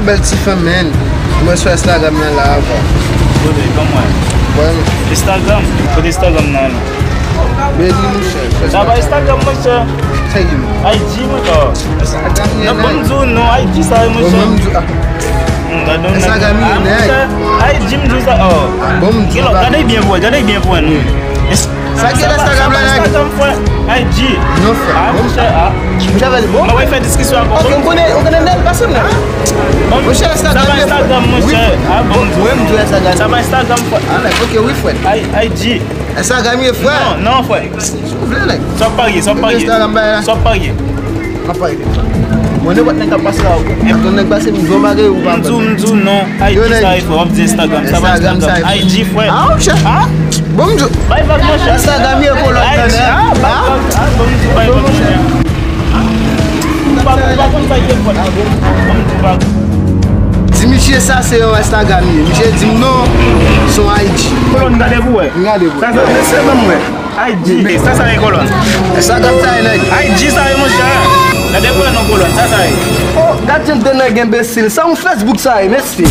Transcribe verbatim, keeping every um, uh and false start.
Bèl ti fanm, man. Mwen sou Instagram nan la avan. Kote, kòman? Bon. Instagram? Kote Instagram nan la? Beni, monchè. Sa pa Instagram, monchè. Sa ki? I G, monchè. Instagram, non, bon, m di w non, I G sa, monchè. Bon, m di, ah. Hmm, gade yon Instagram, ah, monchè. I G, m di w sa, oh. Bon, m di w, gade byen pou wè, gade byen pou wè, non. Sa ki Instagram la, nèg? Instagram, frè. I G. Non, frè. Ah, monchè, ah. Monchè, vale bon. Mwen fè diskisyon avè w. Ok, m konnen, m konnen nèg, pase m la. Monchè, Instagram, sa pa Instagram, monchè. Ah, bon, m di w Instagram. Sa pa Instagram, frè. Ah, nèg, ok, wi, frè. I G. Instagram, ye, frè. Non, non, frè. Si w vle, nèg. Sa parye, sa parye. Instagram, bay la. Sa parye. Mwen nenpòt nèg k ap pase la, w ap tann nèg pase, m di yon bagay ou pa konn. M di w non, I G sa e frè, w ap di Instagram, sa pa Instagram, I G frè. Ah, monchè. Ah? Bon, m di w. Bay vag, monchè. Instagram ye kolòn nan, ah, bay vag. Ah, bon, m di w bay vag, monchè. Ah? Ou pa, ou pa konn sa ki e frè. Ah, bon, m di w bay vag. Di misye sa se yon Instagram ye. Misye di m non, se yon I G. Kolòn, gade pou wè. M gade pou wè. Sa, sa, mesye, ban m wè. I G. Sa, sa e kolòn. Sa, gad sa e, nèg. I G sa e, monchè. Gade pou wè non kolòn. Sa, sa e. Oh, gad jan de nèg enbesil. Sa yon Facebook sa e, mesye.